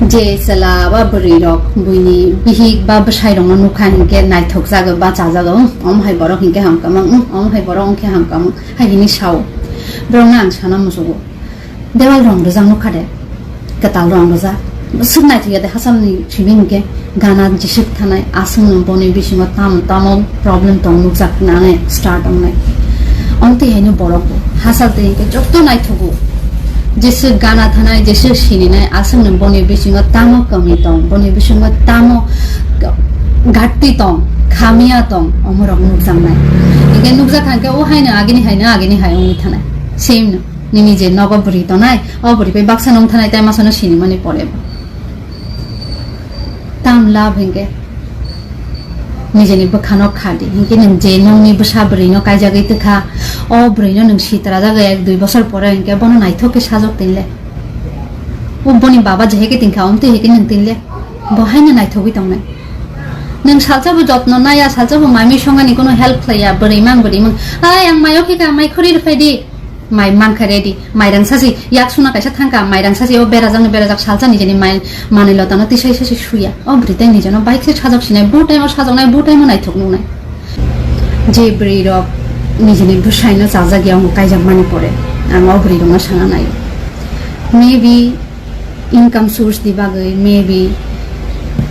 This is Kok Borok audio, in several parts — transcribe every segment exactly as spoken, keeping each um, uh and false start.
Je chwla ba bwrwi rok buini bihik ba bwsai rokno nukha hinkhe naithok jago ba chajago, "Hmm, omo hai borok hinkhe hamkam, hmm, omo hai borok hinkhe hamkam," hai hini sao. Borokno ang sana musugo. Dewal rong rijak nukha de, kwtal rong rijak. Swk naithok ya de hachal ni simi hinkhe gana jisik thanai, aswk no boni bisingo tamo tamo problem tong nukjak nani start wngnai. Omtwi haino borok bo hachal twi hinkhe joto naithogo. Jesa gana thanai, jesa sininai, aswkno boni bisingo tamo kami tong, boni bisingo tamo gatti tong, khamia tong, omorok nukjaknai. Hinkhe nukjak kha hinkhe o haino agini haino agini hai wngwi thanai. Same no, nini je nogo bwrwi tonai, o bwrwi bai baksa nung thanai, tai masano sinimani pore bo. Tam love hinkhe nijini bwkhano khadi. Hinkhe nwng je nungni bwsa bwrwino kaijagwi twkha, o bwrwino nwng sitra jagwi ek dui bosor pore hinkhe bono naithok khe sajok tinle. O boni baba jeheke tingkha, omtwi heke nwng tinle. Bo haino naithogwi tongnai. Nwng salsa bo jotno naya, salsa bo mami songani kono help khlaiya, bwrwi mang, bwrwi mang. "Ai, ang mayo khe ka, mai khori rwphai di." Mai mankha ready, mairang sasi, yak suna kaisa thangkha, mairang sasi o berajak no berajak salsa nijeni mai manwi lotano tisai sasi suya. O bwrwi tai nijeno bike se sajok sinai, bo time o sajoknai, bo time o naithok nuknai. Je bwrwi rok nijeni bwsai no chajak ya, omo kaijak mani pore, ang o bwrwi rok no sana nai. Maybe income source ni bagwi, maybe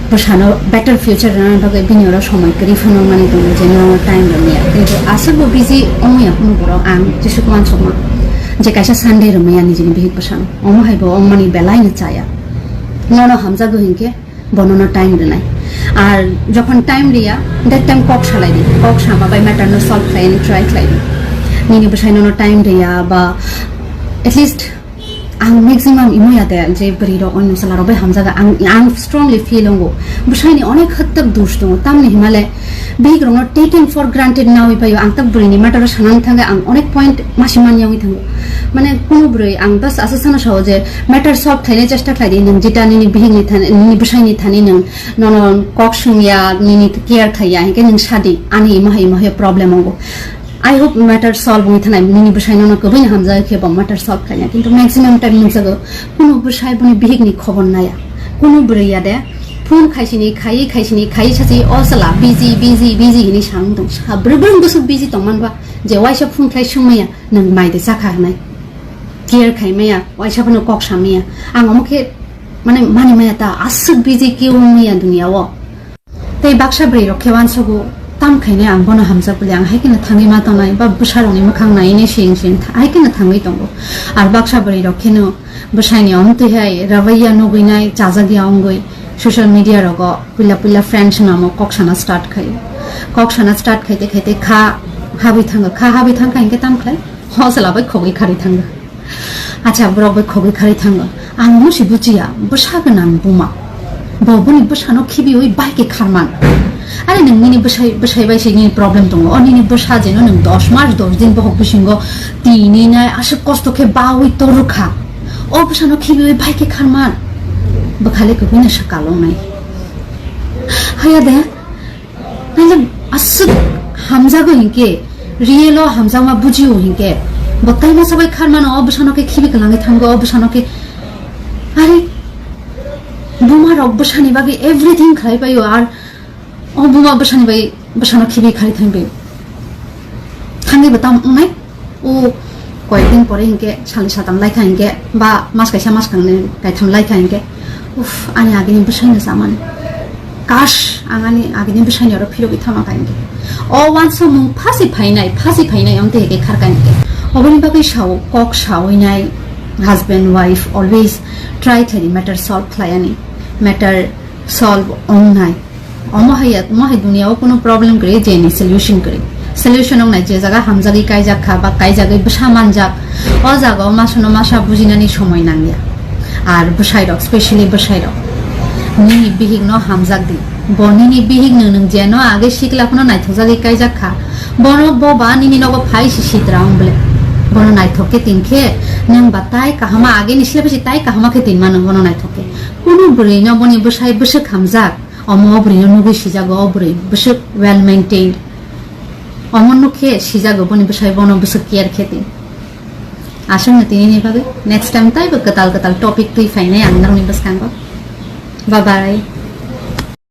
bwsano better future rwna bagwi bini oro somoi kwrwi phano mani tongo je nono time rwmaya. Kintu aswk bo busy wngya kunu borok, ang jesuk uansukma je kaisa Sunday rwmaya nijini bihik bwsano. Omo hai bo wngmani belai no chaya. Nono hamjago hinkhe bo nono time rwnai. Ar jokhon time riya, that time kok salai di. Kok sama bai matter no solve khlai ni try khlai di. Nini bwsai nono time riya ba at least ang maximum imo ya de je bwrwi rok onno chwla rok bai hamjaga, ang, ang strongly feel wngo. Bwsai ni onek hwtwk dos tongo, tamni himale bihik rokno taken for granted nawi paio. Ang tak bwrwi ni matter o sanani thangwi ang onek point masi man yawi thango. Mane kunu bwrwi ang bas asa sana sao je matter solve khlaina chesta khlai di, nwng jeta nini bihik ni thani, nini bwsai ni thani nwng nono kok swngya, nini care khaiya, hinkhe nwng sadi, ani imo hai imo hai problem wngo. I hope matter solve wngwi thanai, nini bwsai nono kwbwino hamjagwi khe bo matter solve khaina. Kintu maximum time nukjago, kunu bwsai boni bihikni khobor naya. Kunu bwrwi ya de, phone khaisini khai, khaisini khai, sachi, "O chwla, busy, busy, busy," hinwi samung tong. Sabrwbwrwng bwswk busy tongman ba, je waisa phone khlai swngmaya, "Nwng mai de chakha?" hinwi. Care khaimaya, waisa phano kok samaya. Ang omo khe, mane, mani maya ta, aswk busy khe wngmaya duniya o. Tei baksa bwrwi rok khe uansugo, "Tam khainai ang bono hamjak bwle, ang hai kheno thangwi ma tongnai, ba bwsa rokni mwkhang naiwi nai siyeng siyeng tha-, hai kheno thangwi tongo." Ar baksa bwrwi rok kheno bwsai ni omtwi hai rabaiya nugwi nai, chajak ya wngwi social media rogo puila puila friends namo kok sana start khaio. Kok sana start khaite khaite kha habwi thango, kha habwi thangkha hinkhe tam khlai? Ho chwla bai khogwi kharwi thango. Acha, borok bai khogwi kharwi thango. Ang musi buchiya, bwsa gwnang buma. Bo boni bwsano khibiwi bai khe kharman. Are nwng nini bwsai, bwsai bai se nini problem tongo. O nini bwsa jeno nwng dos mas dos din bohok bisingo tini nai aswk kosto khe bawi torwkha. O bwsano khibiwi bai khe kharman. Bwkhale kwbwino swkal wngnai. Haya de. Nang aswk hamjago hinkhe, real o hamjakma bujio hinkhe, bo tai masa bai kharmano, o bwsano khe khibi kwlangwi thango, o bwsano khe, are, buma rok bwsani bagwi everything khlai paio, ar o buma bwsani bai, bwsano khibi khari thangwi, thangwi bo tam wngnai. O koyekdin pore hinkhe, salni satam laikha hinkhe, ba mas kaisa mas kangni kaitham laikha hinkhe, "Uff, ani agini bwsaino chamani. Kash, ang ani agini bwsaini oro phirogwi thangma kha," hinkhe. O uansukmung phasi phainai, phasi phainai, omtwi hinkhe kharkha hinkhe. Oboni bagwi sao, kok sawi nai, husband, wife always try khlaidi matter solve khlaiani, matter solve wngnai. Omo hai ya, omo hai dunia o kuno problem kwrwi, je ni solution kwrwi. Solution wngnai je jaga hamjagwi kaijak kha ba kaijagwi bwsa manjak, o jaga o masa no masa bujinani somoi nangya. Ar bwsai rok, specially bwsai rok, nini bihik no hamjak di. Bo nini bihik no nwng je no age sikla phano naithok jagwi kaijak kha. Bono bo ba nini nogo phai si sitra wng bwle. Bono naithok khe tin khe nwng ba tai kahama age ni sle bisi tai kahama khe tin ma nwng bono naithok khe. Kunu bwrwi no boni bwsai bwswk hamjak. Omo o bwrwi no nugwi sijago, o bwrwi bwswk well maintained. Omo nukhe sijago boni bwsai bono bwswk care khe di. Aswkno tini ni bagwi next time taibo kwtal kwtal topic twi phainai ang nokni bwskango. Bye bye.